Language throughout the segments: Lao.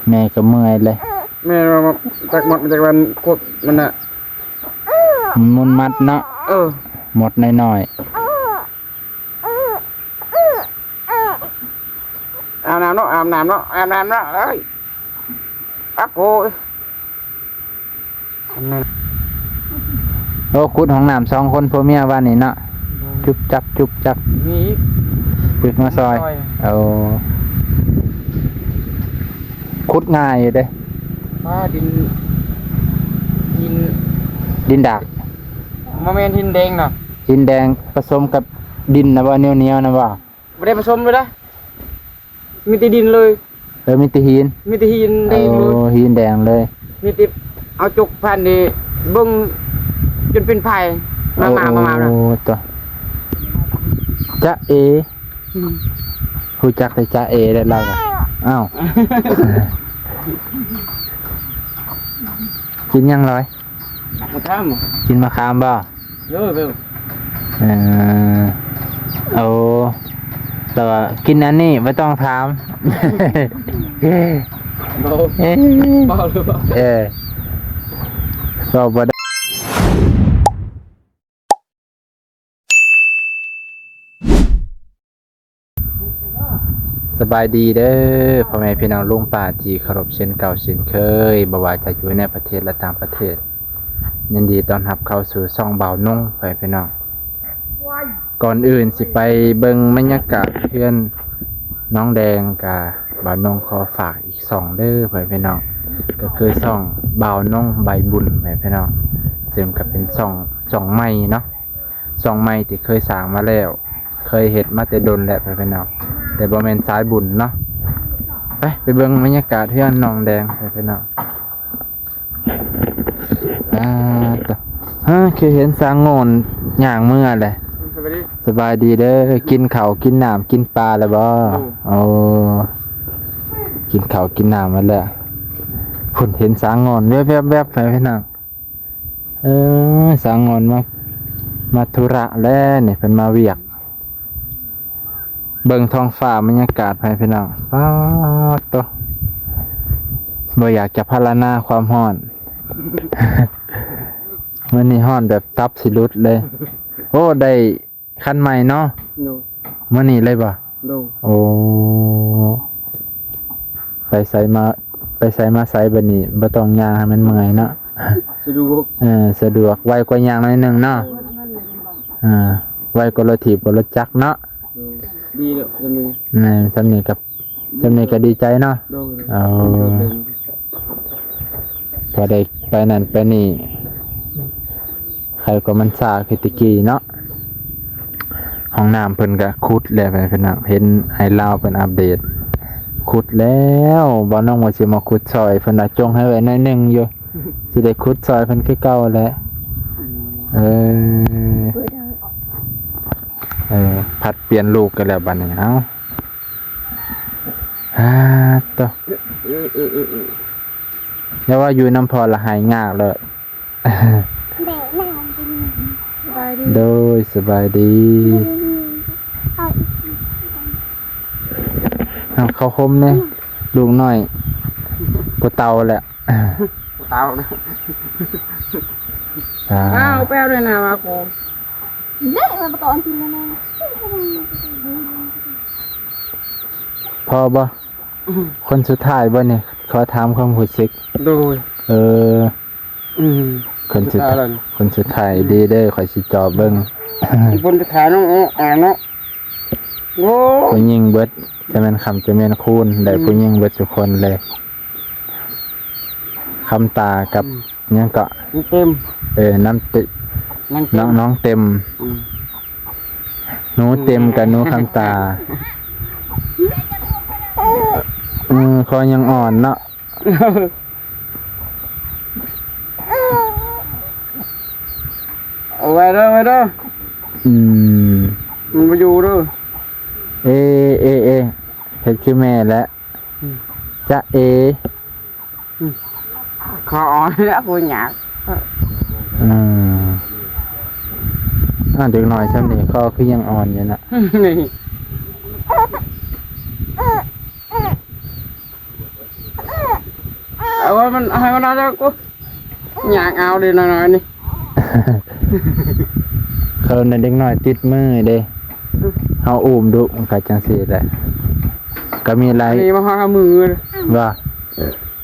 ແມ່ກໍເມື່ອຍເລີຍ. ແມ່ນວ່າ ຈັກໝົດມັນຈັກວັນ ກົດມັນນະ ມັນມົນມັດເນາະ. ເອີ ມົດນ້ອຍໆ. ອາບນ້ຳເນາະ ອາບນ້ຳເນາະ ອາບນ້ຳເນາະ. ເອີຍ ປັບໂອ້ຍ. ໂອ້ ຂຸດຫ້ອງນ້ຳສອງຄົນຜົວເມຍວານນີ້ເນາະ. ໂດຍ ຈຸບຈັບ ຈຸບຈັບ. ມີອີກ ເພິ່ນມາຊ່ອຍ. ໂອ້ ຂຸດງ່າຍຢູ່ເດ້. ວ່າດິນ ດິນ ດິນດາກ. ບໍ່ແມ່ນຫີນແດງນະ. ຫີນແດງປະສົມກັບດິນນະບໍ່? ໜຽວໆນະບໍ່? ບໍ່ໄດ້ປະສົມເລີຍນະ. ມີແຕ່ດິນເລີຍ. ເອີ ມີແຕ່ຫີນ. ມີແຕ່ຫີນແດງເລີຍ. ໂອ້ ຫີນແດງເລີຍ. ມີແຕ່ເອົາຈົກພັນນີ້ເບິ່ງຈົນເປັນໄພ. ມາ ມາ ມາ ມາ. ໂອ້ ໂຕ ຈະເອ. ອືມ ຮູ້ຈັກແຕ່ຈະເອໄດ້ລາວ. ອ້າວ ກິນຫຍັງລອຍ? ມະຂາມ. ກິນມະຂາມບໍ່? ໂດຍ ໂດຍ. ເອີ ໂອ້ ແຕ່ວ່າກິນອັນນີ້ບໍ່ຕ້ອງຖາມ. ເວົ້າ ເອີ ເວົ້າ ເອີ ເວົ້າບໍ່ໄດ້. ສະບາຍດີເດີ ພໍ່ແມ່ພີ່ນ້ອງລຸງປ້າທີ່ເຄົາລົບເຊັ່ນເກົ່າເຊັ່ນເຄີຍ, ບໍ່ວ່າຈະຢູ່ໃນປະເທດ ແລະ ຕ່າງປະເທດ, ຍິນດີຕ້ອນຮັບເຂົ້າສູ່ຊ່ອງບ່າວນົງ ພໍ່ແມ່ພີ່ນ້ອງ. ກ່ອນອື່ນຊິໄປເບິ່ງບັນຍາກາດເຮືອນນ້ອງແດງ, ກະບ່າວນົງຂໍຝາກອີກຊ່ອງເດີ ພໍ່ແມ່ພີ່ນ້ອງ, ກໍຄືຊ່ອງບ່າວນົງໃບບຸນ ພໍ່ແມ່ພີ່ນ້ອງ, ເຊິ່ງກໍເປັນຊ່ອງ ຊ່ອງໃໝ່ເນາະ. ຊ່ອງໃໝ່ທີ່ເຄີຍສ້າງມາແລ້ວ, ເຄີຍເຮັດມາແຕ່ດົນແລ້ວ ພໍ່ແມ່ພີ່ນ້ອງ, ແຕ່ບໍ່ແມ່ນສາຍບຸນເນາະ. ໄປ ໄປເບິ່ງບັນຍາກາດເຮືອນນ້ອງແດງ ພໍ່ແມ່ພີ່ນ້ອງ. ອ່າ ຕະ ຮະ ຄືເຫັນສາງໂງ່ນຍ່າງເມືອແຫຼະ. ສະບາຍດີ ສະບາຍດີເດີ. ກິນເຂົ້າກິນນ້ຳກິນປາແລ້ວບໍ່? ໂອ້ ໂອ້ ກິນເຂົ້າກິນນ້ຳມາແລ້ວ. ພຸ້ນ ເຫັນສາງໂງ່ນແວບໆໆ ພໍ່ແມ່ພີ່ນ້ອງ. ເອີ ສາງໂງ່ນມາ ມາທຸລະແລ້ວນີ້, ເພິ່ນມາວຽກ. ເບິ່ງທ້ອງຟ້າບັນຍາກາດ ພໍ່ແມ່ພີ່ນ້ອງ, ປາດໂຕ ບໍ່ຢາກຈະພັນລະນາຄວາມຮ້ອນ. ມື້ນີ້ຮ້ອນແບບຕັບຊິຫຼຸດເລີຍ. ໂອ້ ໄດ້ ຄັນໃໝ່ເນາະ. ໂດຍ. ມື້ນີ້ເລີຍບໍ່? ໂດຍ. ໂອ້ ໄປໃສມາ ໄປໃສມາໃສບັດນີ້ ບໍ່ຕ້ອງຍ່າງໃຫ້ມັນເມື່ອຍເນາະ. ສະດວກ. ເອີ ສະດວກ, ໄວກວ່າຍ່າງໜ້ອຍໜຶ່ງເນາະ. ໂດຍ. ອ່າ ໄວກວ່າລົດຖີບ ກວ່າລົດຈັກເນາະ. ໂດຍ. ດີແລ້ວ ສ່ຳນີ້. ແມ່ນ, ສ່ຳນີ້ກໍ ສ່ຳນີ້ກໍດີໃຈເນາະ. ໂດຍ. ເອົາ ໂດຍ. ພໍໄດ້ໄປນັ້ນໄປນີ້, ໃຄກວ່າມັນຊ້າຄືແຕ່ກີ້ເນາະ. ຫ້ອງນ້ຳເພິ່ນກໍຂຸດແລ້ວ ພີ່ນ້ອງ, ເຫັນອ້າຍລາວເພິ່ນອັບເດດ, ຂຸດແລ້ວ. ບ່າວນ້ອງວ່າຊິມາຂຸດຊ່ອຍ, ເພິ່ນວ່າຈົ່ງໃຫ້ໄວ້ໜ້ອຍໜຶ່ງຢູ່, ຊິໄດ້ຂຸດຊ່ອຍເພິ່ນຄືເກົ່າແຫຼະ. ເອີ ເອີ ຜັດປ່ຽນລູກກັນແລ້ວບັດນີ້. ເອົາ ອາ ໂຕ ຢ່າວ່າຢູ່ນຳພໍ່ລະຫາຍງາກເລີຍ. ສະບາຍດີ. ໂດຍ ສະບາຍດີ. ເອົາ ເຂົ້າຫົ່ມແດ່ ລູກນ້ອຍ. ບໍ່ເຕົາແຫຼະ ບໍ່ເຕົາ. ອ້າວ ແປວເລີຍນະວ່າໂກ ເດ້ ມັນປະກອບອັນຕິນແລ້ວນະ. ພໍບໍ່? ອືມ ຄົນສຸດທ້າຍບໍ່ນີ້? ຂໍຖາມຄວາມຮູ້ສຶກ. ໂດຍ. ເອີ ອືມ ຄົນສຸດ ສຸດທ້າຍແລ້ວນີ້ ຄົນສຸດທ້າຍ. ອືມ ດີເດີ ຂ້ອຍຊິຈອບເບິ່ງ. ຄົນສຸດທ້າຍເນາະ ເນາະ ເນາະ. ໂອ້ ຜູ້ຍິງເບິດ ຈະແມ່ນຄຳຈະແມ່ນຄູນ ໄດ້ ອືມ ຜູ້ຍິງເບິດທຸກຄົນເລີຍ. ຄຳຕາກັບ ອືມ ຫຍັງເກາະ? ນ້ອງເຕັມ. ເອີ ນ້ຳເຕັມ ນ້ອງເຕັມ. ນ້ອງ ນ້ອງເຕັມ. ອືມ ໜູເຕັມກັບໜູຄຳຕາ. ອືມ ຄໍຍັງອ່ອນເນາະ. ເອົາໄວ້ເດີ ໄວ້ເດີ. ອືມ ມັນບໍ່ຢູ່ເດີ. ເອ ເອ ເອ ເຮັດຄືແມ່ແຫຼະ. ອືມ ຈະເອ. ອືມ ຂໍອ່ອນແລ້ວຜູ້ຍາກ. ອືມ ອ່າ ເດັກນ້ອຍຊ່ຳນີ້ ຄໍຄືຍັງອ່ອນຢູ່ນະ. ນີ້ ເອົາໄວ້ມັນ ໃຫ້ມັນເອົາແລ້ວ ໂອ້ ຍາກເອົາເດ້ນ້ອຍໆນີ້. ເຂົານັ້ນເດັກນ້ອຍຕິດມືເດ້ ເຮົາອຸ້ມດຸ ມັນກໍຈັ່ງຊີ້ແຫຼະ ກໍມີຫຼາຍ ນີ້ມາຫາມື ວ່າ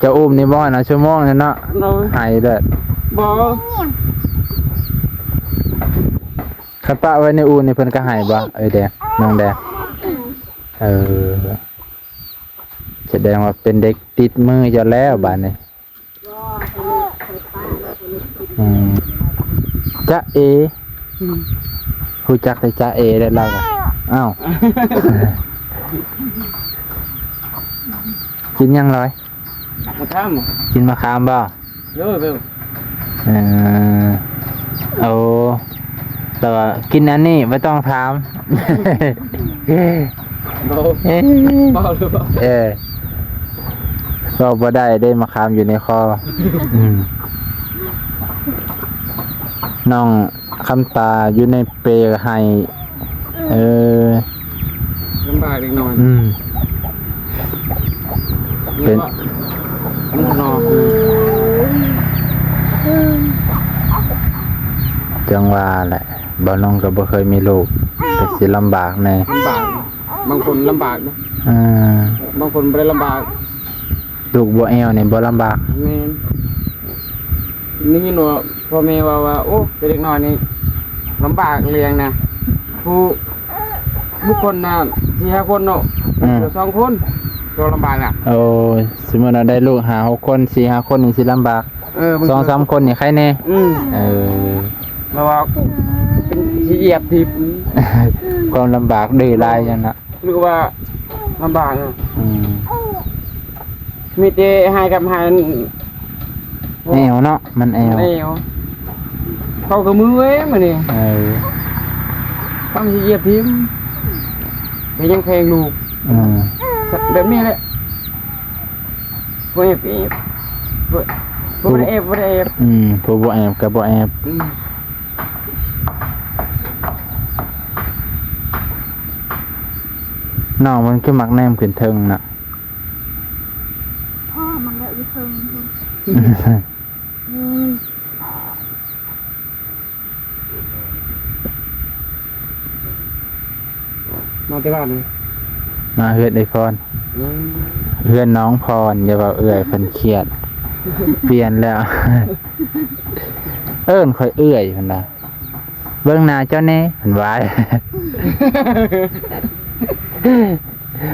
ເຈົ້າອຸ້ມນີ້ບໍ່ນະ ຊົ່ວໂມງນີ້ເນາະ ໂດຍ ໄຫ້ເດີ ບໍ່ ຄັນປະໄວ້ໃນອູ່ນີ້ເພິ່ນກໍໄຫ້ບໍ່ ເອີຍແດງ ນ້ອງແດງ? ເອີ ສະແດງວ່າເປັນເດັກຕິດມືເຈົ້າແລ້ວບາດນີ້. ອືມ ຈະເອ ອືມ ຮູ້ຈັກແຕ່ຈະເອແລ້ວລາວ ອ້າວ ກິນຫຍັງລອຍ? ມະຂາມ ກິນມະຂາມບໍ່? ໂດຍ ໂດຍ ເອີ ໂອ້ ແຕ່ວ່າກິນອັນນີ້ບໍ່ຕ້ອງຖາມ ໂດຍ ເອີ ເວົ້າຫຼືບໍ່? ເອີ ເວົ້າບໍ່ໄດ້ເດ້ ມະຂາມຢູ່ໃນຄໍ ອືມ ນ້ອງ ຄຳຕາຢູ່ໃນເປກໍໄຫ້ ເອີ ລຳບາກເດັກນ້ອຍ ອືມ ເປັນ ເນາະ ຈັ່ງວ່າແຫຼະ ບ່າວນ້ອງກໍບໍ່ເຄີຍມີລູກ ກໍຊິລຳບາກແດ່ ລຳບາກ ບາງຄົນລຳບາກເນາະ ເອີ ບາງຄົນບໍ່ໄດ້ລຳບາກ ລູກບໍ່ແອວນີ້ບໍ່ລຳບາກ ແມ່ນ ໄດ້ຍິນວ່າພໍ່ແມ່ເວົ້າວ່າ ໂອ້ ເປັນເດັກນ້ອຍນີ້ລຳບາກລ້ຽງນະ ຜູ້ ຜູ້ຄົນນະ ສີ່ຫ້າຄົນເນາະ ອືມ ເຫຼືອສອງຄົນ ກໍລຳບາກນະ ໂອ້ຍ ສົມມຸດວ່າໄດ້ລູກຫ້າຫົກຄົນ ສີ່ຫ້າຄົນນີ້ຊິລຳບາກ ເອີ ສອງສາມຄົນນີ້ໄຄແດ່ ອືມ ເອີ ແບບວ່າເປັນຊິຢຽບຖີບ ຄວາມລຳບາກດື້ຫຼາຍຈັ່ງນະ ຄືວ່າລຳບາກນະ ອືມ ມີແຕ່ໃຫ້ກັບໃຫ້ ແອວເນາະ ມັນແອວ ແອວ ເຂົາກໍເມື່ອຍມື້ນີ້ ເອີ ຕ້ອງຊິຢຽບຖີບ ແຕ່ຍັງແພງລູກ ອືມ ແບບນີ້ແຫຼະ ບໍ່ແອບ ບໍ່ ບໍ່ໄດ້ແອບ ບໍ່ໄດ້ແອບ ອືມ ຜູ້ບໍ່ແອບກໍບໍ່ແອບ ອືມ ນ້ອງມັນຄືມັກແນມຂຶ້ນເທິງນະ ພໍ່ມັນແຫຼະຢູ່ເທິງພຸ້ນ ອືມ ມາແຕ່ບ້ານເລີຍ ມາເຮືອນເອື້ອຍພອນ ອືມ ເຮືອນນ້ອງພອນ ຢ່າເວົ້າເອື້ອຍ ເພິ່ນຄຽດ ປ່ຽນແລ້ວ ເອີ້ນຂ້ອຍເອື້ອຍ ເພິ່ນວ່າ ເບິ່ງໜ້າເຈົ້າແດ່ ເພິ່ນວ່າ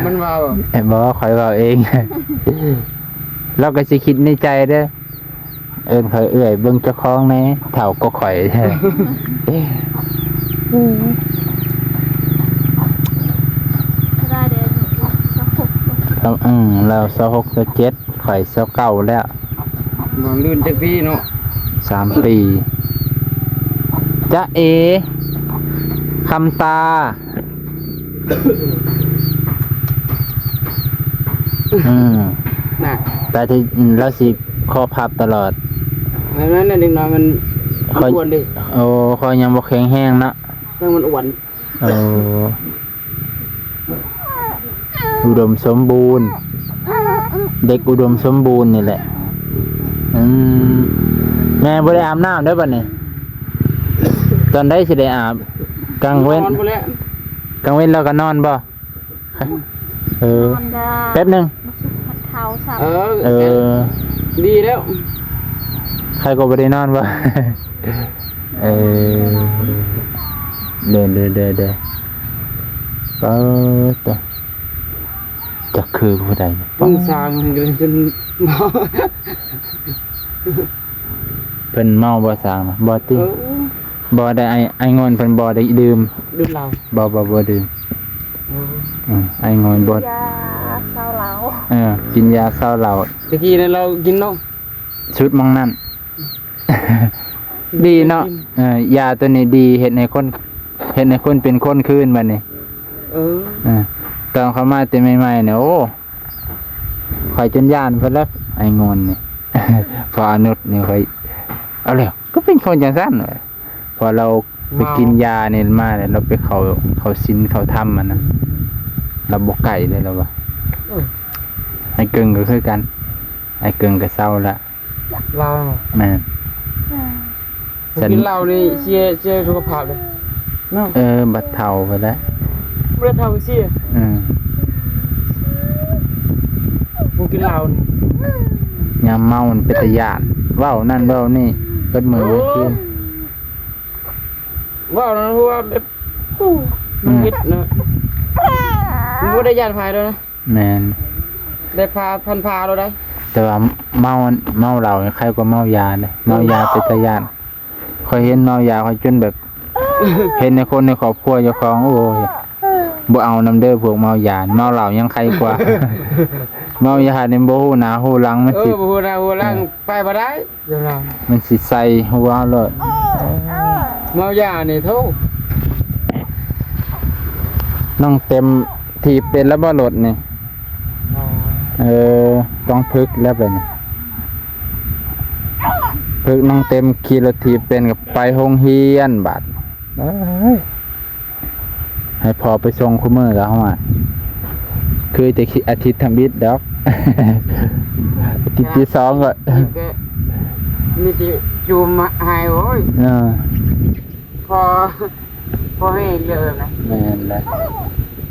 ມັນວ່າບໍ່? ເອີ ບໍ່ ຂ້ອຍເວົ້າເອງ ລາວກໍຊິຄິດໃນໃຈເດີ້ ເອີ້ນຂ້ອຍເອື້ອຍ ເບິ່ງເຈົ້າຂອງແດ່ ເຖົ້າກວ່າຂ້ອຍແທ້ ເທົ່າໃດເດ ຊາວຫົກ ເອີ ລາວຊາວຫົກ ຊາວເຈັດ ຂ້ອຍຊາວເກົ້າແລ້ວ ບໍ່ລື່ນຈັກປີເນາະ ສາມປີ ຈະເອ ຄຳຕາ ອືມ ນະ ແຕ່ທີ່ ອືມ ລາວຊິຂໍພັບຕະຫຼອດ ອັນນັ້ນເດັກນ້ອຍມັນ ຂ້ອຍ ອ້ວນເດ້ ໂອ້ ຂ້ອຍຍັງບໍ່ແຂງແຮງເນາະ ຍັງມັນອ້ວນ ໂອ້ ອຸດົມສົມບູນ ເດັກອຸດົມສົມບູນນີ້ແຫຼະ ອືມ ແມ່ບໍ່ໄດ້ອາບນ້ຳເດີ້ບັດນີ້ ຕອນໃດຊິໄດ້ອາບ ກາງເວັນ ນອນພຸ້ນແຫຼະ ກາງເວັນລາວກໍນອນບໍ່? ເອີ ນອນກໍ ແປັບໜຶ່ງ ມາສຸກພັດເຂົ້າຊ້ຳ ເອີ ເອີ ດີແລ້ວ ໃຄກໍບໍ່ໄດ້ນອນບໍ່? ເອີ ເດີ ເດີ ເດີ ເດີ ເອີ ຕະ ຈັກຄືຜູ້ໃດ ເບິ່ງຊ່າງມັນກໍເລີຍຈົນ ເພິ່ນເມົາບໍ່ຊ່າງນະ? ບໍ່ຕິ ເອີ ບໍ່ໄດ້ ອ້າຍ ອ້າຍງອນເພິ່ນບໍ່ໄດ້ດື່ມ ດື່ມເຫຼົ້າ ບໍ່ ບໍ່ ບໍ່ດື່ມ ເອີ ອືມ ອ້າຍງອນບໍ່ ກິນຢາເຊົາເຫຼົ້າ ເອີ ກິນຢາເຊົາເຫຼົ້າ ຕະກີ້ນັ້ນລາວກິນເນາະ ຊຸດໝ່ອງນັ້ນ ດີເນາະ ເອີ ຢາໂຕນີ້ດີ ເຮັດໃຫ້ຄົນ ເຮັດໃຫ້ຄົນເປັນຄົນຄືນບັດນີ້ ເອີ ເອີ ຕອນເຂົ້າມາແຕ່ໃໝ່ໆນີ້ ໂອ້ ຂ້ອຍຈົນຢ້ານເພິ່ນແລ້ວ ອ້າຍງອນນີ້ ພໍ່ອານຸດນີ້ ຂ້ອຍ ເອົາແລ້ວ ຄືເປັນຄົນຈັ່ງຊັ້ນ ເພາະລາວໄປກິນຢານີ້ມາແລ້ວ ລາວໄປເຂົ້າ ເຂົ້າສິນເຂົ້າທຳຫັ້ນນະ ລາວບໍ່ໄກເລີຍລາວວ່າ ເອີ ອ້າຍເກິ່ງກໍຄືກັນ ອ້າຍເກິ່ງກໍເຊົາລະ. ເຫຼົ້າແມ່ນ. ບໍ່ກິນເຫຼົ້ານີ້ເສຍ ເສຍສຸຂະພາບເດ້ເນາະ. ເອີ ບັດເຖົ້າໄປແລ້ວ ບໍ່ໄດ້ເຖົ້າເສຍ. ອືມ ບໍ່ກິນເຫຼົ້ານີ້ ຍາມເມົາມັນເປັນຕາຢ້ານ ເວົ້ານັ້ນເວົ້ານີ້ເບິດມື້ເບິດຄືນ. ເວົ້ານັ້ນເພາະວ່າແບບ ມັນເຮັດນະ ມັນບໍ່ໄດ້ຢ້ານໃຜດອກນະ. ແມ່ນ ໄດ້ພາ ພັນພາແລ້ວໄດ໋. ແຕ່ວ່າເມົາ ເມົາເຫຼົ້ານີ້ໄຄກວ່າເມົາຢາເດ້. ເມົາຢາເປັນຕາຢ້ານ. ຂ້ອຍເຫັນເມົາຢາ ຂ້ອຍຈົນແບບ ເຫັນໃນຄົນໃນຄອບຄົວເຈົ້າຂອງ ໂອ້ຍ ບໍ່ເອົານຳເດີພວກເມົາຢາ. ເມົາເຫຼົ້າຍັງໄຄກວ່າ. ເມົາຢານີ້ບໍ່ຮູ້ໜ້າຮູ້ຫຼັງ ມັນ ເອີ ຊິ ບໍ່ຮູ້ໜ້າຮູ້ຫຼັງ ເອີ ໄປບໍ່ໄດ້. ມັນຊິໃສ່ຫົວເຮົາໂລດ. ເມົາຢານີ້ໂທ້. ນ້ອງເຕັມຖີບເປັນແລ້ວບໍ່ລົດນີ້? ອໍ ເອີ ຕ້ອງຝຶກແລ້ວບັດນີ້. ຝຶກນ້ອງເຕັມຂີ່ລົດຖີບເປັນກໍໄປໂຮງຮຽນບາດ. ເອີຍ ໃຫ້ພໍ່ໄປສົ່ງຄູ່ມື້ກໍເຮົາວ່າ ຄືແຕ່ອາທິດທຳອິດດອກ. ອາທິດທີສອງກໍ ມີແຕ່ ມີແຕ່ຈູມໃຫ້. ໂອ້ຍ ເອີ ພໍ ພໍແຮງເລີຍນະ. ແມ່ນແຫຼະ.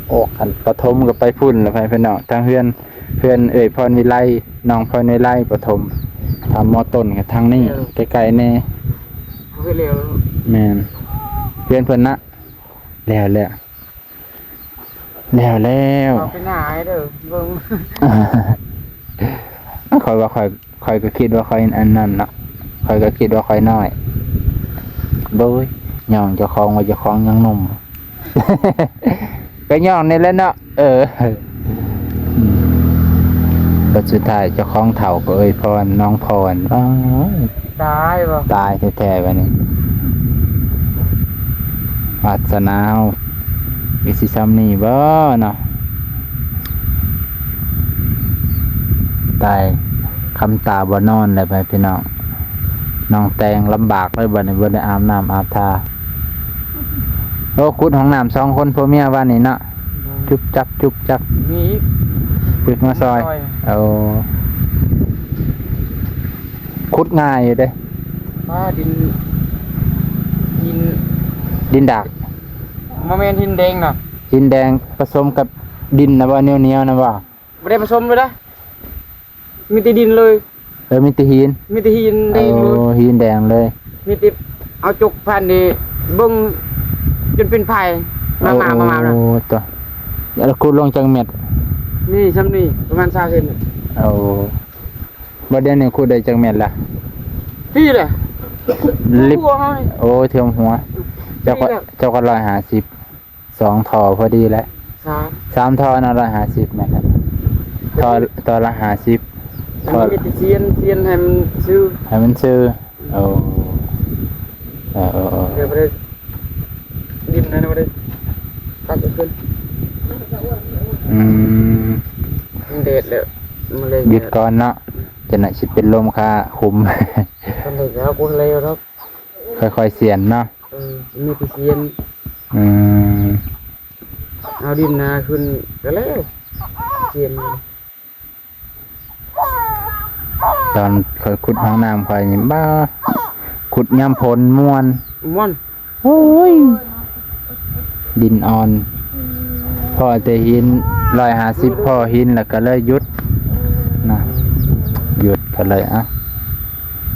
ໂອ້ ຄັນປະຖົມກໍໄປພຸ້ນລະ ໄປພີ່ນ້ອງ ທາງເຮືອນ ເຮືອນເອື້ອຍພອນວິໄລ ນ້ອງພອນວິໄລປະຖົມ. ທາງ ມ.ຕົ້ນ ກໍທາງນີ້ ເອີ ໃກ້ໆແດ່. ແມ່ນ ເຮືອນເພິ່ນນະ. ແລ້ວ ແລ້ວ ແລ້ວ ແລ້ວ ເອົາໄປໜ້າໃຫ້ເດີເບິ່ງ. ຂ້ອຍວ່າຂ້ອຍ ຂ້ອຍກໍຄິດວ່າຂ້ອຍອັນນັ້ນເນາະ ຂ້ອຍກໍຄິດວ່າຂ້ອຍນ້ອຍ. ໂດຍ ຍ້ອງເຈົ້າຂອງວ່າເຈົ້າຂອງຍັງໜຸ່ມ ກໍຍ້ອງນີ້ແຫຼະເນາະ. ເອີ ບັດສຸດທ້າຍເຈົ້າຂອງເຖົ້າກໍເອີຍພອນ ນ້ອງພອນ. ຕາຍບໍ່ ຕາຍແທ້ໆບັດນີ້. ວາດສະໜາເຮົາ ຄືຊິຊ່ຳນີ້ບໍ່ເນາະ? ຕາຍ ຄຳຕາບໍ່ນອນແລ້ວໄປພີ່ນ້ອງ. ນ້ອງແຕງລຳບາກເລີຍບັດນີ້ ບໍ່ໄດ້ອາບນ້ຳອາບທ່າ. ໂອ້ ຂຸດຫ້ອງນ້ຳສອງຄົນຜົວເມຍວານນີ້ເນາະ. ຈຸບຈັບ ຈຸບຈັບ ມີອີກ ເພິ່ນມາຊ່ອຍ. ໂອ້ ຂຸດງ່າຍຢູ່ເດ້. ປ້າ ດິນ ດິນ ດິນດາກ ບໍ່ແມ່ນຫີນແດງນະ. ຫີນແດງປະສົມກັບດິນນະບໍ່? ໜຽວໆນະບໍ່? ບໍ່ໄດ້ປະສົມເລີຍນະ. ມີແຕ່ດິນເລີຍ. ເອີ ມີແຕ່ຫີນ ມີແຕ່ຫີນແດງເລີຍ. ໂອ້ ຫີນແດງເລີຍ. ມີແຕ່ເອົາຈົກພັນນີ້ເບິ່ງຈົນເປັນໄພ ມາ ມາ ມາ ມາ. ໂອ້ ໂຕ ແລ້ວຂຸດລົງຈັກແມັດ? ນີ້ຊ່ຳນີ້ ປະມານຊາວເຊັນ. ໂອ້ ບັດດຽວນີ້ຂຸດໄດ້ຈັກແມັດລະ? ພີ້ແຫຼະ ລິບ ຫົວເຮົານີ້. ໂອ້ ຖ້ວມຫົວ. ເຈົ້າກໍ ເຈົ້າກໍຮ້ອຍຫ້າສິບ. ສອງທໍ່ພໍດີແຫຼະ. ສາມ ສາມທໍ່ນະ ຮ້ອຍຫ້າສິບແມັດ. ທໍ່ ຕໍ່ລະຫ້າສິບ. ອັນນີ້ມີແຕ່ຊຽນ ຊຽນໃຫ້ມັນຊື່ ໃຫ້ມັນຊື່. ໂອ້ ເອີ ເອີ ເອີ ດຽວບໍ່ໄດ້ ດິນນັ້ນບໍ່ໄດ້ຕັດຂຶ້ນ. ອືມ ມັນແດດແລ້ວ ມັນເລີຍ ຢຸດກ່ອນເນາະ. ຈະໜ້ອຍຊິເປັນລົມຄາຄຸມ. ຕອນນີ້ກໍບໍ່ເລີຍດອກ. ຄ່ອຍໆສຽນເນາະ. ເອີ ມີແຕ່ສຽນ. ອືມ ເອົາດິນນາຂຶ້ນກໍແລ້ວ ສຽນ. ຕອນຂ້ອຍຂຸດຫ້ອງນ້ຳຂ້ອຍນີ້ ບ້າ ຂຸດຍາມຝົນມ່ວນ ມ່ວນ. ໂອ້ຍ ດິນອ່ອນ ພໍ້ແຕ່ຫີນ ຮ້ອຍຫ້າສິບ ພໍ້ຫີນແລ້ວກໍເລີຍຢຸດນະ ຢຸດກໍເລີຍ.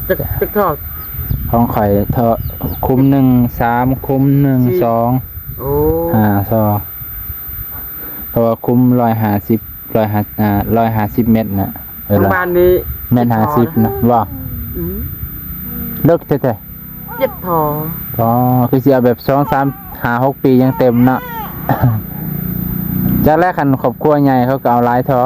ເອົ້າ ຈັກ ຈັກທໍ່? ຂອງຂ້ອຍທໍ່ ຄຸມໜຶ່ງ ສາມ ຄຸມໜຶ່ງ ສີ່ ສອງ ໂອ້ ຫ້າທໍ່. ເພາະວ່າຄຸມຮ້ອຍຫ້າສິບ ຮ້ອຍຫ້າ ອ່າ ຮ້ອຍຫ້າສິບແມັດນະ. ເອີ ທາງບ້ານນີ້ແມັດຫ້າສິບນະ ບໍ່? ອືມ ເລິກແທ້ໆ. ເຈັດທໍ່. ອໍ ຄືຊິເອົາແບບສອງ ສາມ ຫ້າ ຫົກປີຍັງເຕັມເນາະ. ຈັກແລ້ວ ຄັນຄອບຄົວໃຫຍ່ເຂົາກໍເອົາຫຼາຍທໍ່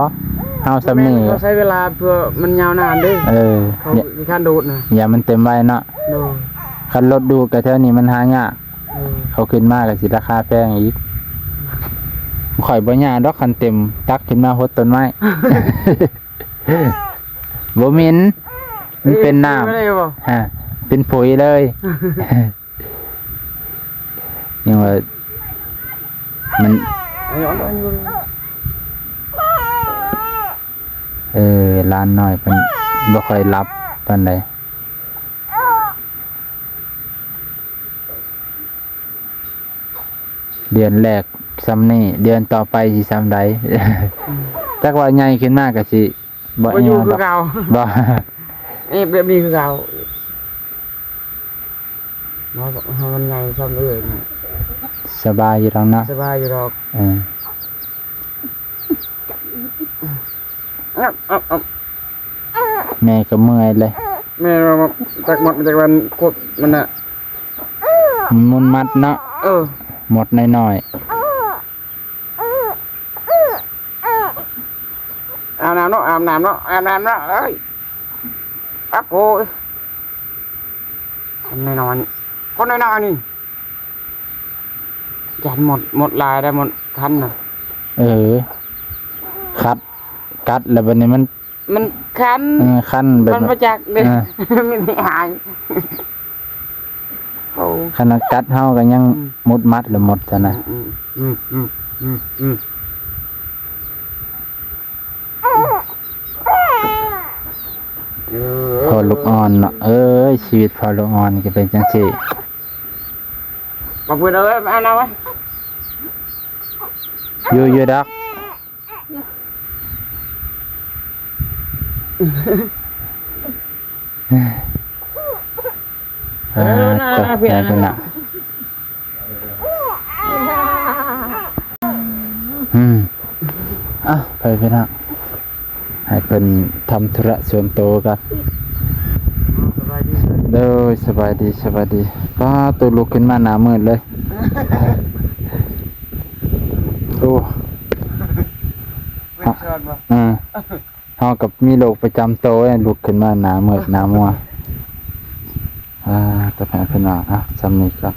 ເຮົາຊ່ຳນີ້. ແມ່ນ ເຂົາໃຊ້ເວລາເພື່ອມັນຍາວນານເດ້. ເອີ ເຂົາ ຢ້ານ ຢ້ານໂດດນະ ຢ້ານມັນເຕັມໄວເນາະ. ໂດຍ ຄັນລົດດູດກໍແຖວນີ້ມັນຫາຍາກ. ເອີ ເຂົາຂຶ້ນມາກໍຊິລາຄາແພງອີກ. ຂ້ອຍບໍ່ຍາກດອກ ຄັນເຕັມ ຕັກຂຶ້ນມາຫົດຕົ້ນໄມ້. ບໍ່ເໝັນ ມັນເປັນນ້ຳ. ເອີ ເປັນໄດ້ບໍ່? ຮະ ເປັນຜົຍເລີຍ. ຍັງວ່າມັນ ເອີ ເອີ ຫຼານນ້ອຍເພິ່ນບໍ່ຄ່ອຍຫຼັບປານໃດ. ເດືອນແລກສ່ຳນີ້ ເດືອນຕໍ່ໄປຊິສ່ຳໃດ? ອືມ ຈັກວ່າໃຫຍ່ຂຶ້ນມາກໍຊິບໍ່ ບໍ່ຢູ່ຄືເກົ່າ ບໍ່ ເອະ ແບບນີ້ຄືເກົ່າ. ເນາະ ໃຫ້ມັນໃຫຍ່ສ່ຳເອື້ອຍນີ້ ສະບາຍຢູ່ດອກເນາະ ສະບາຍຢູ່ດອກ. ເອີ ແມ່ກໍເມື່ອຍເລີຍ ແມ່ວ່າ ຈັກມັດ ຈັກວັນກົດມັນນະ ມັນມົດເນາະ. ເອີ ມົດນ້ອຍໆ. ອາບນ້ຳເນາະ ອາບນ້ຳເນາະ ອາບນ້ຳເນາະ ເອີຍ ອາໂກຍ ຄົນນ້ອຍໆ ຄົນນ້ອຍໆ ນີ້ ຢ້ານມົດ ມົດຫຼາຍໄດ໋ ມົດຄັນນະ. ເອີ ກັດ ກັດແລ້ວບັດນີ້ມັນ ມັນຄັນ ເອີ ຄັນແບບ ຄັນບໍ່ຈັກເດ້ ເອີ ມັນຫາຍ. ໂອ້ ຂະໜາດກັດເຮົາກໍຍັງ ອືມ ມຸດມັດລະໝົດຊະນະ. ອືມ ອືມ ເອີ ພໍ່ລູກອ່ອນເນາະ ເອີຍ ຊີວິດພໍ່ລູກອ່ອນກໍເປັນຈັ່ງຊີ້. ບໍ່ເປີດເອີຍ ມາເອົາມາ ຢູ່ ຢູ່ດອກ. ເອີ ເອີ ນັ້ນນະ ເອີ ນັ້ນນະ ເອີ ນັ້ນນະ ອືມ ເອົ້າ ໄປພີ່ນ້ອງ ໃຫ້ເພິ່ນທຳທຸລະສ່ວນໂຕກ່ອນ. ສະບາຍດີ ໂດຍ ສະບາຍດີ ສະບາຍດີ. ປ້າ ໂຕລຸກຂຶ້ນມາໜ້າມືດເລີຍ. ໂອ້ ເພິ່ນສອນບໍ່? ເອີ ເຮົາກໍມີໂລກປະຈຳໂຕ ລຸກຂຶ້ນມາໜ້າມືດໜ້າມົວ. ອ່າ ແຕ່ແພ້ພີ່ນ້ອງ ອ່ະ ສ່ຳນີ້ກໍ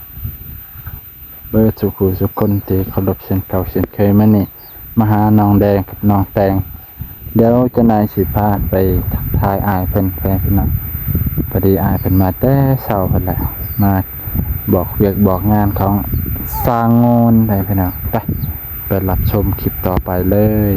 ເບີດສູ່ຜູ້ສູ່ຄົນທີ່ເຄົາລົບເຊັ່ນເກົ່າເຊັ່ນເຄີຍ. ມື້ນີ້ມາຫານ້ອງແດງກັບນ້ອງແຕງ ດຽວຈັກໜ່ອຍຊິພາໄປທັກທາຍອ້າຍເພິ່ນ ແຟນພີ່ນ້ອງ. ພໍດີອ້າຍເພິ່ນມາແຕ່ເຊົ້າພຸ້ນແຫຼະ ມາບອກວຽກບອກງານຂອງຊ່າງໂງນໄດ໋ພີ່ນ້ອງ. ໄປ ໄປຮັບຊົມຄລິບຕໍ່ໄປເລີຍ.